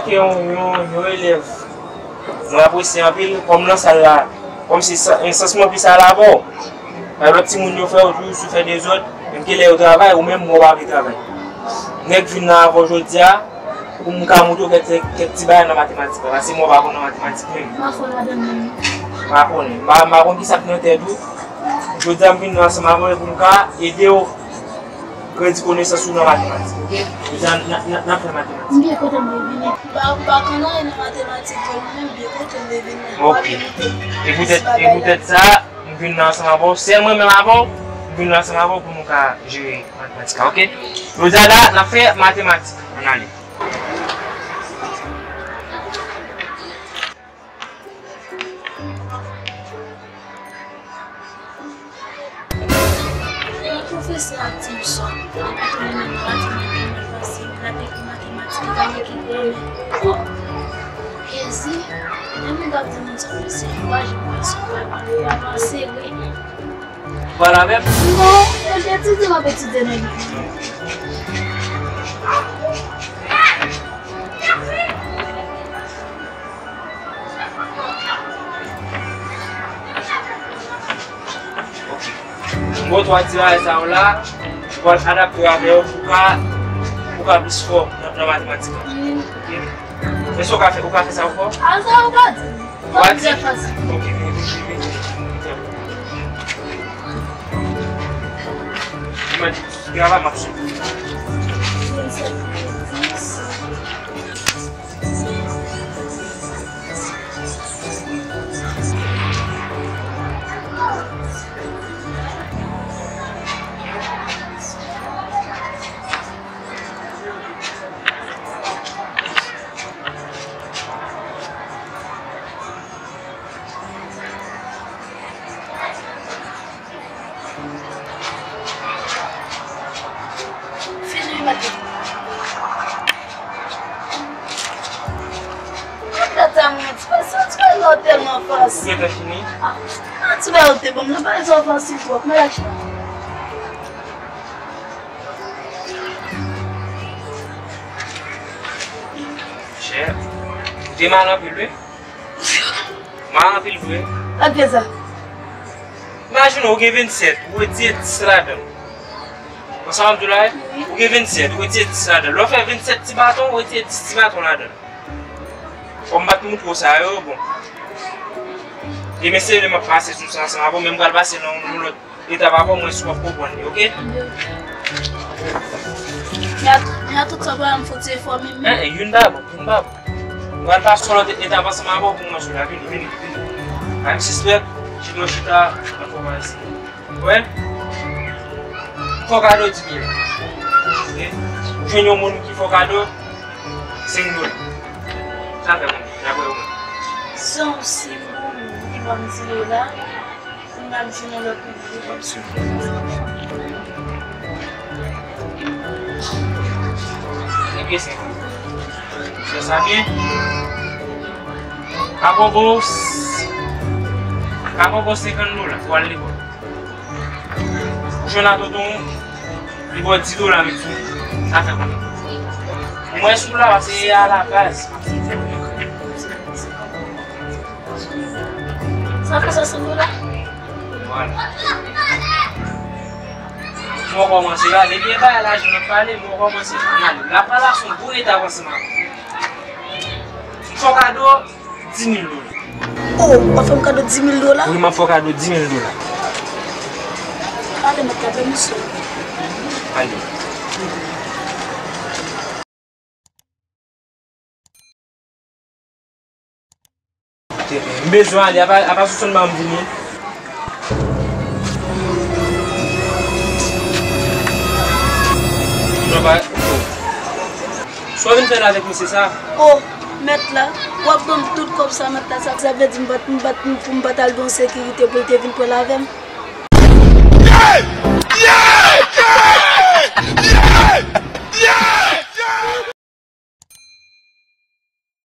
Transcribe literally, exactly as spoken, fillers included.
Ke yon, yon, yon elèv mwen apresye anpil, kòm nan sal la, kòmsi sa- yon sans mwen pi sal avè w. Lòt timoun yo fè yo toujou sou fè dezòd, menm ke lè yo travay, ou menm ou pa vle travay. Nèk vin nan avè w jodi a, pou m ka montre w kèk, kèk, kèk ti bagay nan matematik la, paske mwen pa konn nan matematik menm. M pa fò ladan l menm. M pa konnen. M pa, m pa konn kisa k nan tèt ou. Jodi a, m vin nan ansanm avè w pou m ka ede w grandi konesans ou nan matematik, oke? Jodi a, n a, n a, n a fè matematik. M byen kontan m revini. M pa, m pa konn anyen nan matematik, men mwen menm, m byen kontan m revini. Oke. E poutèt, e poutèt sa, m vin nan ansanm avè w. Sèl mwen menm avè w, m vin nan ansanm avè w pou nou ka jere matematik la, oke? Jodi a la, n ap fè matematik. Ann ale. Pwofesè a di m sòt, li pa t renmen matematik, paske l ap ekri matematik tankou ki granmè. Jezi, lè moun k ap di moun sa, mesye, yo pa janm pase, yo pa pale, yo pa pase vre. Ou pale avè m? Non, mwen te etidye, m ap etidye nan liv. Ok. M ba w twa ti bagay sa yo la, ou pral adapte w avè yo pou w ka, pou w ka plis fò nan, nan matematik la. Ok? Èske w ka fè, ou ka fè sa ankò? A, sa ou ka di. Ou ka di? Trè fasil. Ok, vini, vini, vini, vini. Mwen di, grava m ap swiv. Fini, maten. Gad sa, mwen, ti pa santi bagay la tèlman fasil. Ou gentan fini? Ah, ti bagay ou te ban m nan, bagay sa fasil twòp, men lach la. Chè, ou te mal anpil, wi. Mal anpil vre. Gade sa. Imajine w gen vennsèt, ou retire dis ladan l. Konsa w ap di w la, wi? Ou gen vennsèt, ou retire dis ladan l. Lè w fè vennsèt ti baton, ou retire dis ti baton ladan l. Fò m pa t montre w sa yo, bon. Demen se lè m ap pase sou sa ansanm avè w, men m pral pase nan yon lòt etap avè w, mwen si w ap konprann li, oke? Men a, men a tout sa, papa m fouti fò m menm. Hein, youn pa bon, youn pa bon. Mwen pral pase yon lòt etap ansanm avè w pou mwen sou la. Vini, vini, vini. Pa gen sispèk, chita w chita, anfòm a isi. Wè? Fò kado di mil. Ok? Ou jwenn yon moun ki fò kado senk dola. Sa fè konbyen, daprè ou menm? San, si moun li ban m di dola, pou m ap jwenn yon lòt moun ki pap soufri. Ebyen, se fè sa byen. Ka poko, ka poko senkant dola pou al lekòl. Ou jwenn a tonton, li ba w dis dola menm sou. Sa fè konbyen? Mwen sou la, se a la baz. Sa fè sa sou nou la? Vwala. Mwen kòmanse la, depi e bagay lajan n ap pale, mwen kòmanse la. Ann ale. N ap pale sou bon etap ansanm avè w. M fè w kado dis mil dola. Oh, w ap fè m kado dis mil dola? Wi, m ap fè w kado dis mil dola. Ale, mèt la, pèmisyon. Ale. M bezwen ale, apa, apa sou sòn ba m vini. Non, pa, oh. Sa w vin fè la avèk misye sa? Oh, mèt la, w ap ban m tout kòb sa, mèt la, sa, sa vle di m pa t, m pa t, pou m pa t al gen yon sekirite pou l te vin pran l avè m?